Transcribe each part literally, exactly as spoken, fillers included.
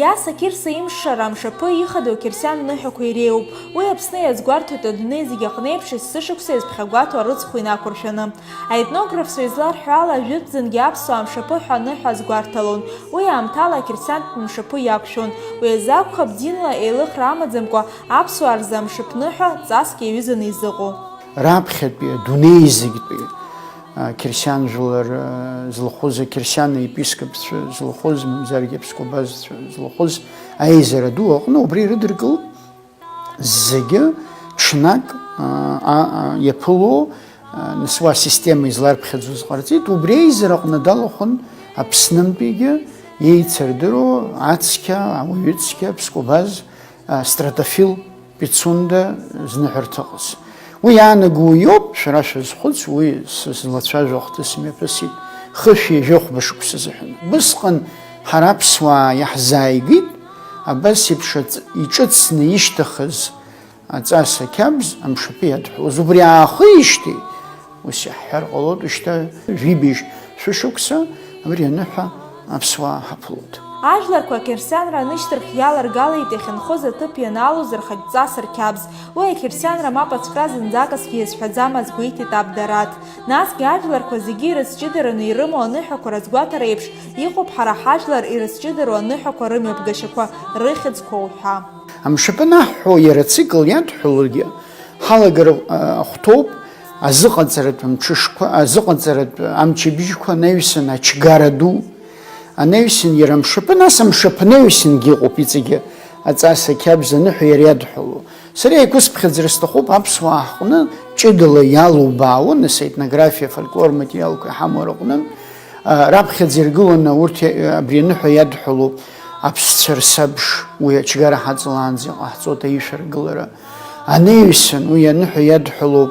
Иаса Қьырса имшшара амшаԥы ихадоу ақьырсиан ныҳәақәа иреиуоуп. Уи Аԥсны иазгәарҭоит адунеи зегь аҟны еиԥш есышықәса иазԥхьагәаҭоу арыцхә инақәыршәаны. Аетнографцәа изларҳәо ала, жәытәӡангьы аԥсуаа амшаԥы ҳәа аныҳәа азгәарҭалон. Уи аамҭала ақьырсиантә мшаԥы иақәшәон. Уи азы акәхап, динла еилыхра амаӡамкәа аԥсуаа рзы амшаԥныҳәа ҵаск иаҩызаны изыҟоу. Раԥхьатәи адунеи зегьтәи, а, қьырсиан жәлар, а, зылхоз, ақьырсиан аепископцәа зылхоз, мамзаргьы аԥсқәабазцәа зылхоз аизара ду аҟны убри ирыдыркылт зегьы ҽнак, а, а, а, иаԥыло, а, нас уа асистема изларԥхьаӡоз ҟарҵеит, убри аизара аҟны далахәын Аԥснынтәигьы еицырдыруа ацқьа, ауаҩыцқьа, аԥсқәабаз, а, Стратофил Пицунда зныҳәарҭа ыҟаз. Уи иаанаго уиоуп, шәара шәазхәыц, уи сызлацәажәо ахҭыс мҩаԥысит, хышәи жәохәба шықәса азыҳәан. Убысҟан ҳара аԥсуаа иаҳзааигеит, абас еиԥш аҵ-, иҿыцны ишьҭахаз аҵас ақьабз амшаԥы иадҳәалоз. Убри аахижьҭеи, ус иаҳҳәар ҟалоит, шьҭа жәибжь шәышықәса абри аныҳәа аԥсуаа ҳаԥылоит. Ажәларқәа ақьырсианра анышьҭырхь иаларгалеит иахьынхоз аҭыԥ ианалоз рхатә ҵас рқьабз. Уи ақьырсианра мап ацәкра зынӡаказгьы иазҳәаӡамыз гәеиҭеит Аб Дараҭ. Насгьы ажәларқәа зегьы ирызҷыдараны ирымоу аныҳәақәа рызгәаҭара еиԥш, иҟоуп ҳара ҳажәлар ирызҷыдароу аныҳәақәа рымҩаԥгашьақәа рыхьӡқәа уҳәа. Амшаԥы анаҳҳәо иара ацикл иадҳәалогьы ҳалагар, а, ахәҭоуп, азыҟаҵаратә амҽышқәа, азыҟаҵаратә амчыбжьқәа анаҩсан ачгара ду, анаҩсан иара амшаԥы, нас амшаԥы анаҩсангьы ыҟоуп иҵегьы аҵас ақьабз аныҳәа иара иадҳәало. Сара еиқәысԥхьаӡара сҭахуп, аԥсуаа ҳҟны ҷыдала иалубаауан, нас аетнографиа, афольклор материалқәа иҳамоу рыҟны, а, раԥхьаӡа иргыланы урҭ иа-, абри аныҳәа иадҳәалоуп аԥсцәа рсабш, уи ачгара ҳаҵалаанӡа иҟаҳҵоит аишәаргылара. Анаҩсан уи аныҳәа иадҳәалоуп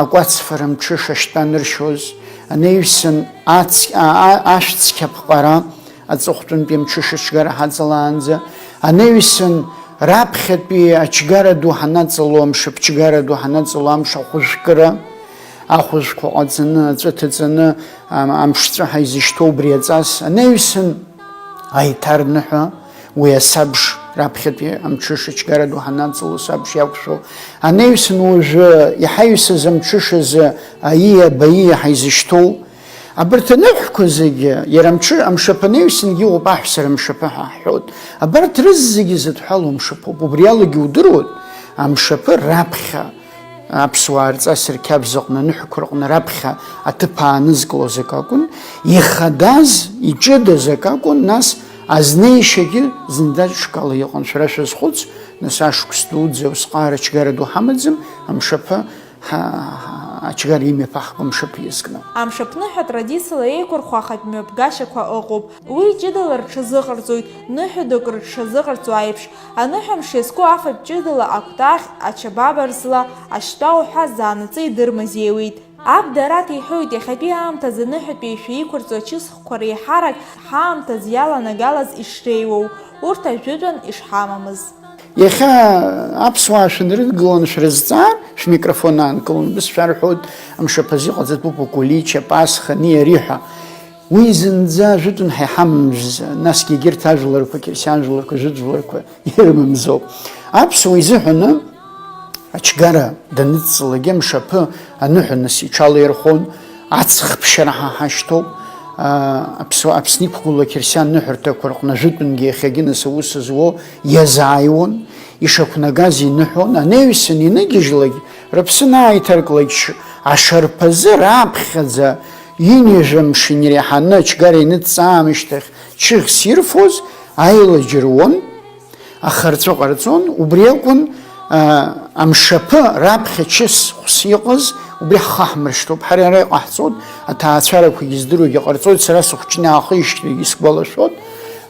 акәацфара мҽыша шьтәа аныршьоз, анаҩсан ацә-, а-, а-, ашәцқьа ԥҟара, аҵыхәтәантәи амҽыша ачгара ҳаҵалаанӡа, анаҩсан раԥхьатәи ачгара ду ҳанаҵало, амшаԥчгара ду ҳанаҵало, амш ахәыжәкыра, ахәыжәқәа ҟаҵаны, аҵәы ҭаҵаны, ам-, амшцәы ҳаизышьҭоу убри аҵас, анаҩсан аиҭарныҳәа, уи асабш, раԥхьатәи амҽыша ачгара ду ҳанаҵало асабш иақәшәо, анаҩсан уажәы иҳаҩсыз амҽышазы аиа, баиа ҳаизышьҭоу, абарҭ аныҳәқәа зегьы, иара амҽы-, амшаԥы анаҩсангьы иҟоуп аҳәса рымшаԥы ҳәа ҳҳәоит. Абарҭ рызегьы зыдҳәалоу амшаԥуп. Убри алагьы удыруеит, амшаԥы раԥхьа аԥсуаа рҵас рқьабз аҟны, аныҳәақәа рҟны раԥхьа аҭыԥ аанызкылоз акы акәын, ихадаз, иҷыдаз акы акәын, нас азнеишьагьы зынӡа ҽкала иҟан. Шәара шәазхәыц, нас ашықәс дуӡӡа усҟан ачгара ду ҳамаӡам, амшаԥы ҳа-, ҳа-, ачгара имҩаԥаҳго амшаԥы иазкны. Амшаԥныҳәа традициала еиқәырхо ахатә мҩаԥгашьақәа ыҟоуп. Уи ҷыдала рҽазыҟарҵоит, ныҳәа дук рыҽшазыҟарҵо аиԥш. Аныҳәамш иазку афатә ҷыдала акәтаӷь, ачабаба рзла, ашьтәа уҳәа заанаҵы идырмазеиуеит. Аб Дараҭ иҳәоит, иахьатәи аамҭазы аныҳәатәи аишәа иқәырҵо ачысхқәа реиҳарак ҳаамҭазы иаланагалаз ишреиуоу, урҭ ажәытәан ишҳамамыз. Иахьа аԥсуаа шәанрыдгыланы шәрызҵаар, шәмикрофон аанкыланы, бызшәа рҳәоит, амшаԥазы иҟаҵатәуп Кулича, Пасха, Ниари ҳәа. Уи зынӡа ажәытәан ҳа иҳамамыз, насгьы егьырҭ ажәларқәа, қьырсиан жәларқәа, жәытә жәларқәа ирымамзоуп. Аԥсуа изыҳәаны ачгара даныдҵалак, амшаԥы аныҳәа нас иҽалаирхон, аҵх ԥшьара ҳа ҳашьҭоуп. Аа, Аԥсуа, Аԥсны иқәгылоу ақьырсиан ныҳәарҭақәа рҟны ажәытәангьы иахьагьы нас аус зуо иазааиуан, ишақәнагаз иныҳәон, анаҩсан иныгьежьлак, рыԥсы анааиҭарклак, ашарԥазы раԥхьаӡа ҩынҩажәа мшын иреиҳаны ачгара иныдҵаамышьҭахь чыхьс ирфоз аилаџь руон, ахырҵәы ҟарҵон, убри акәын, а, амшаԥы раԥхьа чыс хәс иҟаз, убри ҳхы ҳмыршьҭоуп. Ҳара ара иҟаҳҵоит, аҭаацәарақәагьы здыруагьы ҟарҵоит, сара сыхәҷны аахижьҭеигьы исгәалашәоит,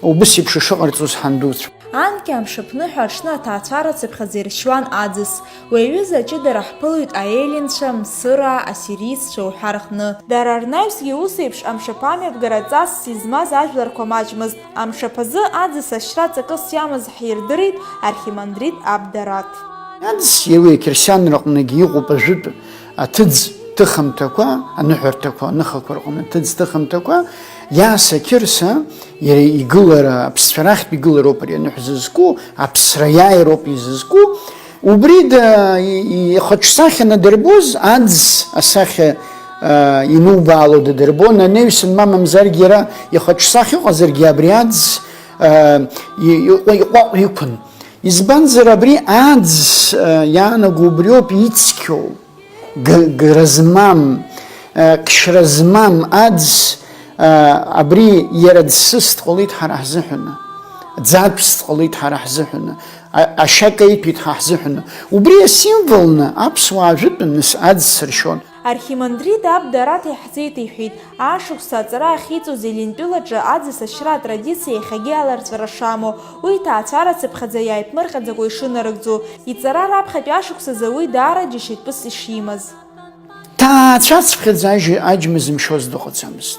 убыс еиԥш ишыҟарҵоз ҳандуцәа. Анкьа амшаԥныҳәа аҽны аҭаацәара цыԥхьаӡа иршьуан аӡыс. Уи аҩыза аҷыдара ҳԥылоит аеллинцәа, мсыраа, ассириццәа уҳәа рҟны. Дара рнаҩсгьы ус еиԥш амшаԥы амҩаԥгара ҵасс измаз ажәларқәа маҷмызт. Амшаԥазы аӡыс ашьра ҵакыс иамаз ҳирдырит архимандрит Аб Дараҭ. Аӡыс иара уи ақьырсианраҟныгьы иҟоуп ажәытә аҭыӡ ҭыхымҭақәа, аныҳәарҭақәа, аныхақәа рҟны аҭыӡ ҭыхымҭақәа, Иаса Қьырса, иара игылара, аԥсцәа рахьтә игылароуп ари аныҳәа зызку, аԥсра аиааироуп изызку. Убри да-, и-, и-, ихаҿсахьа надырбоз, аӡ асахьа, а, инубаало дадырбон, анаҩсан, ма мамзаргьы иара ихаҿсахьа ыҟазаргьы, абри аӡ, а, и-, иҟәа-, иҟәаҟә иқәын. Избанзар, абри аӡ, а, иаанаго убриоуп ицқьоу. Г-, гра змам, э, ԥшра змам аӡ, э, абри иара ӡсыс дҟалеит ҳара ҳзыҳәаны, ӡатәс дҟалеит ҳара ҳзыҳәаны, а-, ашьа кеиҭәеит ҳа ҳзыҳәаны. Убри асимволны аԥсуаа жәытәныс аӡ сыршьон. Архимандрит аб Дараҭ иаҳзеиҭеиҳәеит, ашықәса аҵара ахьиҵоз Елентәылаҿы аӡ асашьра атрадициа иахьагьы аларҵәара шамоу, уи ҭаацәарацыԥхьаӡа иааиԥмырҟьаӡакәа ишынарыгӡо, иҵара раԥхьатәи ашықәсазы уи даара џьашьатәыс ишимаз. Ҭаацәацыԥхьаӡа аџь-, аџьма зымшьоз дыҟаӡамызт.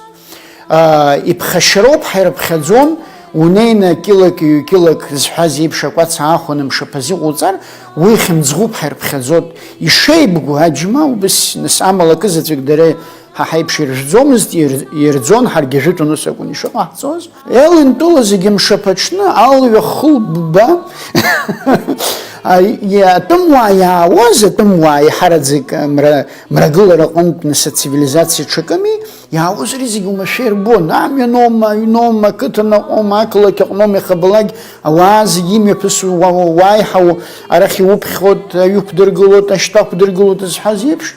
Аа, иԥхашьароуп ҳәа ирыԥхьаӡон, унеины кьылак, ҩ-кьылак зҳәаз еиԥш акәац аахәаны мшаԥазы иҟоуҵар, уи хьымӡӷуп ҳәа ирыԥхьаӡот. Ишеибгоу аџьма убыс, нас, амала акызаҵәык дара ҳа ҳаиԥш иржәӡомызт, ир-, ирӡон, ҳаргьы ажәытәан ус акәын ишыҟаҳҵоз. Елентәыла зегьы мшаԥаҽны алҩа хылбба, а, и-, атәымуаа иаауаз, атәымуаа еиҳараӡак, а, мра-, мрагылара аҟынтә, нас, ацивилизациа ҽакыми, иаауаз ари зегьы уамашәа ирбон, амҩаноума, аҩноума, ақыҭанаҟноума, ақалақь аҟноума, иахьабалак ауаа зегьы имҩаԥысуа уа-, уа-, уаиҳау, арахь иуԥхьот, аҩы ықәдыргылот, ашьтәа ықәдыргылот зҳәаз еиԥш.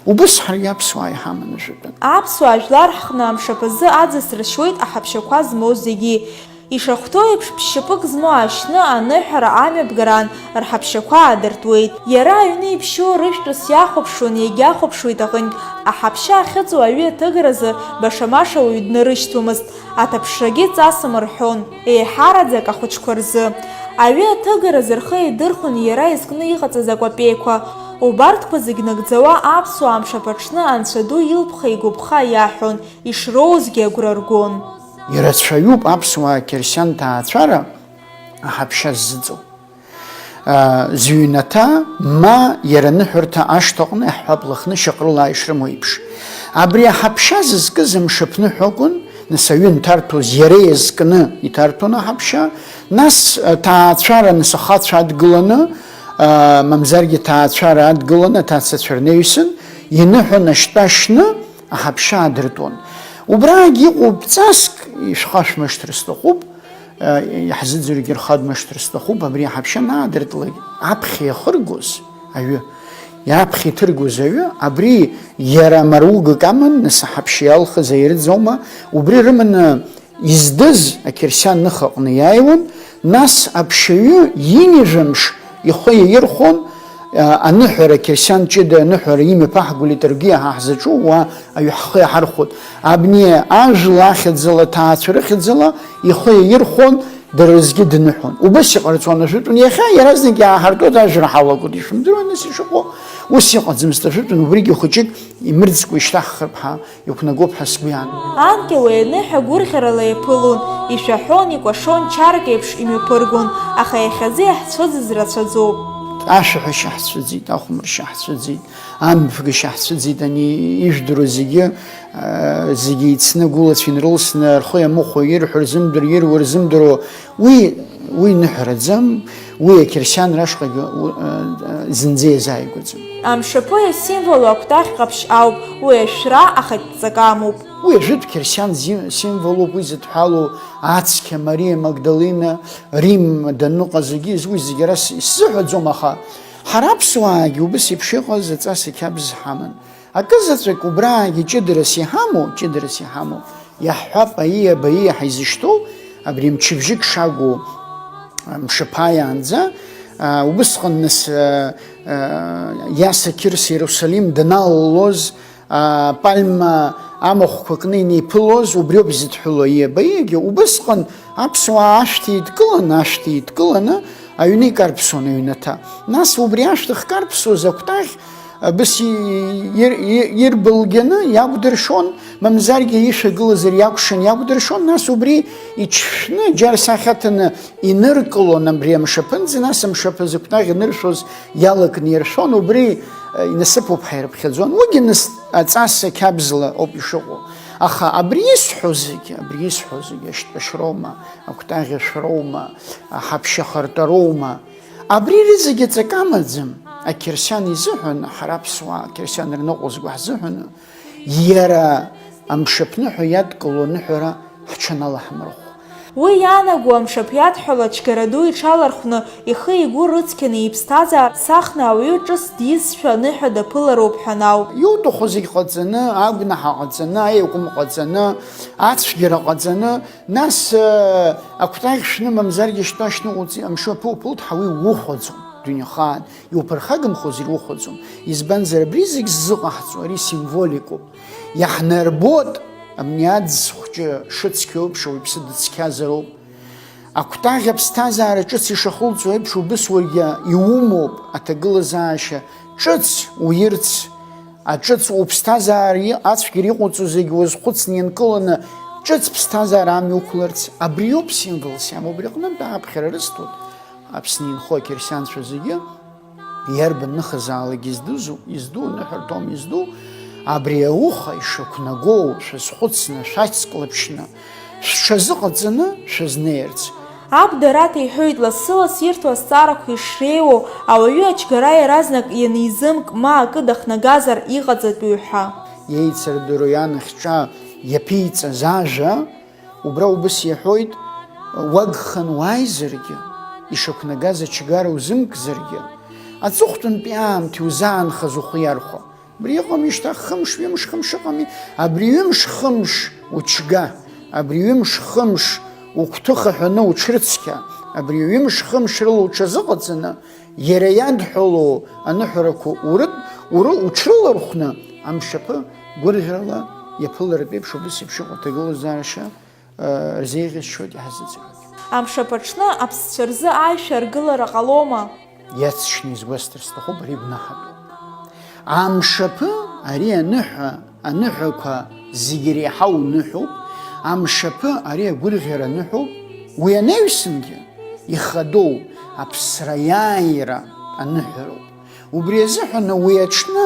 Убыс ҳаргьы аԥсуаа иҳаман ажәытәан. Аԥсуаа жәлар ҳҟны амшаԥазы аӡыс ршьуеит аҳаԥшьақәа змоу зегьы. Ишахәҭоу еиԥш, ԥшь-шьапык змоу ашьны аныҳәара амҩаԥгараан рҳаԥшьақәа аадыртуеит. Иара аҩны иԥшьоу рыжәтәыс иахәаԥшуан, иагьахәаԥшуеит аҟынтә. Аҳаԥшьа ахьыҵоу аҩы аҭыгаразы баша-маша уаҩ днарышьҭуамызт, аҭаԥшрагьы ҵасым рҳәон, еиҳараӡак ахәыҷқәа рзы. Аҩы аҭыгаразы рхы еидырхәон иара изкны иҟаҵаз акәапеиқәа. Убарҭқәа зегь нагӡауа аԥсуаа амшаԥ аҽны Анцәа ду илԥха-игәыԥха иаҳәон, ишроузгьы агәра ргон. Ирацәаҩуп аԥсуаа қьырсиан ҭаацәара аҳаԥшьа ззыҵоу. А, зыҩнаҭа, ма иара аныҳәарҭа ашҭаҟны, иаҳҳәап, Лыхны шьаҟрылаа ишрымоу еиԥш. Абри аҳаԥшьа зызкыз амшаԥныҳәа акәын, нас аҩы анҭарҭәоз иара иазкны иҭарҭәон аҳаԥшьа, нас, а, ҭаацәара, нас ахацәа адгыланы, а, мамзаргьы ҭаацәара адгыланы, аҭацацәа рнаҩсан, иныҳәон ашьтәа шьны, аҳаԥшьа аадыртуан. Убраагь иҟоуп ҵаск, ишәхашәмыршҭыр сҭахуп, э, иаҳзыӡырҩгьы рхадмыршҭыр сҭахуп, абри аҳаԥшьа анаадыртлак, аԥхьа иахыргоз аҩы, иаԥхьа иҭыргоз аҩы, абри иара маругак аман, нас аҳаԥшьа иалхыз аирыӡоума, убри рыманы Издыз ақьырсиан ныхаҟны иааиуан, нас аԥшьаҩы ҩынҩажәа мш ихы иаирхәон, а, аныҳәара, ақьырсиан ҷыда аныҳәара имҩаԥаҳгулеит, ргьы иаҳа ҳзаҿу, уа аҩы ҳхы иаҳархәот. Абни ажәла ахьӡала, аҭаацәа рыхьӡала ихы иаирхәон, дара рзгьы дныҳәон. Убас иҟарҵон ажәытәан, иахьа иаразнак иааҳартуеит, ажәра ҳалагоит, ишәымдыруеи нас ишыҟоу? Ус иҟаӡамызт ажәытәан, убригьы хәыҷык имырӡкәа ишьҭаҳхып ҳәа. Иқәнагоуп ҳәа сгәы иаанагоит. Анкьа уи аныҳәа гәырӷьарала иаԥылон, ишәаҳәон, икәашон, чарк еиԥш имҩаԥыргон, аха иахьазы иаҳцәыӡыз рацәаӡоуп. Ашәаҳәашьа ҳцәыӡит, ахәмаршьа ҳцәыӡит, амҩаԥгашьа ҳцәыӡит, ани ижәдыруа зегьы, а, зегьы еицны, агәылацәа инрылсны, рхы иамыхәо, ирҳәо рзымдыр, ируа рзымдыруа, Уи, уи ныҳәараӡам, уи ақьырсианра ашҟагьы, у-, э, э, зынӡа иазааигәаӡам. Амшаԥы иасимволу акәтаӷь ҟаԥшь ауп, уи ашәра ахатә ҵак амоуп. Уи ажәытә қьырсиан зи-, символуп, уи зыдҳәалоу ацқьа, Мариа Магдалина, Рим даныҟаз зегьы, уи зегьы ара с-, исзыҳәаӡом, аха ҳара аԥсуаагьы убыс еиԥш иҟаз аҵас ақьабз ҳаман. Акызаҵәык убраагьы ҷыдарас иҳамоу, ҷыдарас иҳамоу, иаҳҳәап, аиеи абаиеи ҳаизышьҭоу, абри мчыбжьык шагу, мшаԥааиаанӡа, а, убысҟан нас, а, а, Иаса Қьырса Иерусалим даналалоз, а, пальма амахәқәа кны инеиԥылоз, убриоуп изыдҳәылоу аиеи абаиеигьы, убысҟан аԥсуаа ашәҭ еидкыланы, ашәҭ еидкыланы, аҩны икарԥсон аҩнаҭа. Нас убри ашәҭ ахькарԥсоз акәтаӷь, Абас и-, ир-, и-, ирбылгьаны иакәдыршон, мамзаргьы ишәа гылазар иакәшан иакәдыршон, нас убри иҿшәны, џьар сахьаҭаны иныркылон абри амшаԥынӡа, нас амшаԥы зықәтаӷь аныршәоз иалакны иршәон, убри, э, инасыԥуп ҳәа ирыԥхьаӡон. Уигьы нас аҵас ақьабзла ауп ишыҟоу. Аха абри исҳәо зегьы, абри исҳәо зегьы ашьтәашьроума, акәтаӷь ашәроума, аҳаԥшьа ахыртәароума, абри рызегьы ҵак амаӡам, ақьырсиан изыҳәан, ҳара аԥсуаа ақьырсиан рныҟәызго ҳзыҳәан, иара амшаԥныҳәа иадкыло аныҳәара ҳҽаналаҳмырхә. Уи иаанаго амшаԥиадҳәала ачгара ду иҽалархәны, ихы-игәы рыцқьаны иԥсҭазаара сахны ауаҩы ҿыц дизшәа аныҳәа даԥылароуп ҳәа ауп. Иуҭаху зегь ҟаҵаны, агәнаҳа ҟаҵаны, аиакәым ҟаҵаны, ацәгьара ҟаҵаны, нас, э, акәтаӷь шәны мамзаргьы шьтәа шьны уҵи, амшаԥы уԥылт ҳәа уи ухәаӡом, дунеихаан, иуԥырхагамхозар ухәаӡом. Избанзар, абри зегь ззыҟаҳҵо, ари символикоуп. Иаҳнарбоит, абни аӡ хәҷы шыцқьоу еиԥш, ауаҩԥсы дыцқьазароуп. Акәтаӷь аԥсҭазаара ҿыц ишахылҵуа еиԥш, убыс уаргьы иумоуп аҭагылазаашьа ҿыц уирц, аҿыц уԥсҭазаара и-, ацәгьара иҟоуҵо зегьы уазхәыцны ианкыланы, ҿыц ԥсҭазаара амҩа уқәларц, абриоуп символс иамоу, убри аҟнытә ааԥхьара рысҭоит Аԥсны инхо ақьырсианцәа зегьы. Иарбан ныхазаалакгьы издузу, изду, аныҳәарҭоума изду, абри ауха ишақәнагоу шәазхәыцны, шәацклаԥшьны, шәҽазыҟаҵаны шәазнеирц. Аб Дараҭ иҳәоит, лассы-ласс ирҭо азҵаарақәа ишреиуоу, ауаҩы ачгара иаразнак ианизымк, ма акы дахнагазар иҟаҵатәу ҳәа. Иеицырдыруа ианахьча иаԥиҵаз ажәа, Убра убыс иаҳәоит, уагхан уааизаргьы, ишақәнагаз ачгара узымкзаргьы, аҵыхәтәантәи аамҭа иузаанхаз ухы иархәа. Абри ыҟами шьҭа хымш, ҩымш, хымш ыҟами, абри ҩымш, хымш учга, абри ҩымш, хымш угәҭыха ҳәаны уҽрыцқьа, абри ҩымш, хымш рыла уҽазыҟаҵаны, иара иадҳәалоу аныҳәарақәа урыд-, уры-, уҽрылархәны, амшаԥы гәырӷьарала иаԥыларатәеиԥш убыс еиԥш иҟоу аҭагылазаашьа рзеиӷьасшьоит иҳазыӡырҩуагь. Амшаԥ аҽны аԥсцәа рзы аишәа аргылара ҟалома? Иацшьны изгәасҭар сҭахуп, ари гәнаҳатәуп. Амшаԥы, ари аныҳәа, аныҳәақәа зегьы реиҳау ныҳәоуп, амшаԥы, ари агәырӷьара ныҳәоуп, уи анаҩсангьы ихадоу аԥсра иааира аныҳәароуп. Убри азыҳәан уи аҽны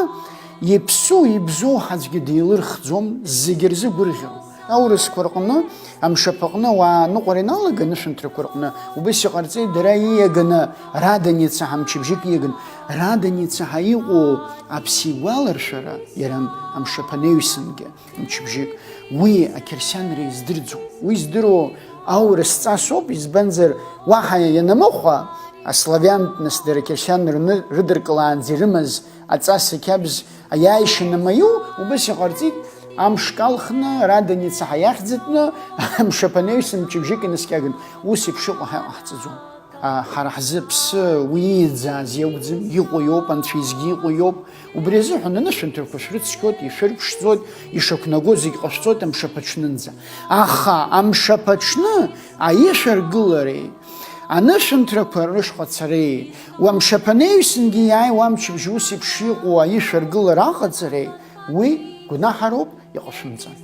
иԥсу-ибзоу ҳаӡәгьы деилырхӡом, зегь рзы гәырӷьароуп. Аурысқәа рҟны, амшаԥ аҟны ауаа аныҟәара ианалага анышәынҭрақәа рҟны, убыс иҟарҵеит, дара ииаганы Раданица ҳәа мчыбжьык ииаган. Раданица ҳәа иҟоу аԥс игәаларшәара, иара амшаԥ анаҩсангьы. Мчыбжьык. Уи ақьырсианра издырӡом. Уи здыруа аурыс ҵасоуп, избанзар, уаҳа ианамыхәа, аславиантә, нас, дара ақьырсиан рны рыдыркылаанӡа ирымаз аҵас ақьабз аиааишьа намаиу, убас иҟарҵеит, амш калхны, Раданица ҳәа иахьӡытәны, амшаԥ анаҩсан мчыбжьык инаскьаган. Ус еиԥш иҟоу ҳа иҟаҳҵаӡом. А, ҳара ҳзы аԥсы уи ииӡааз иакәӡам, иҟоу иоуп, анцәа изгьы иҟоу иоуп. Убри азыҳәан анышәынҭрақәа шәрыцқьоит, ишәырԥшӡоит, ишақәнаго зегь ҟашәҵоит амшаԥ аҽнынӡа. Аха амшаԥ аҽны аишәаргылареи, анышәынҭрақәа рышҟа цареи, уамшаԥ анаҩсангьы иааиуа амчыбжь ус еиԥш иҟоу аишәаргылара аҟаҵареи, уи гәнаҳароуп, иҟашәымҵан.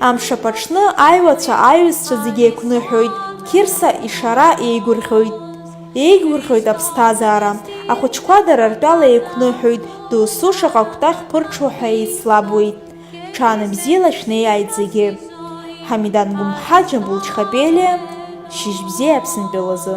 Амшаԥ аҽны аиуацәа аиҩызцәа зегьы еиқәныҳәоит, Қьырса ишара еигәырӷьоит. Еигәырӷьоит аԥсҭазаара, ахәыҷқәа дара ртәала еиқәныҳәоит, досу шаҟа кәтаӷь ԥырҽуа ҳәа еицлабуеит. Ҽаанбзиала шәнеиааит зегьы. Ҳамидан Гәымҳа, Џьамбул Чхапелиа, шьыжьбзиа Аԥсынтәылазы.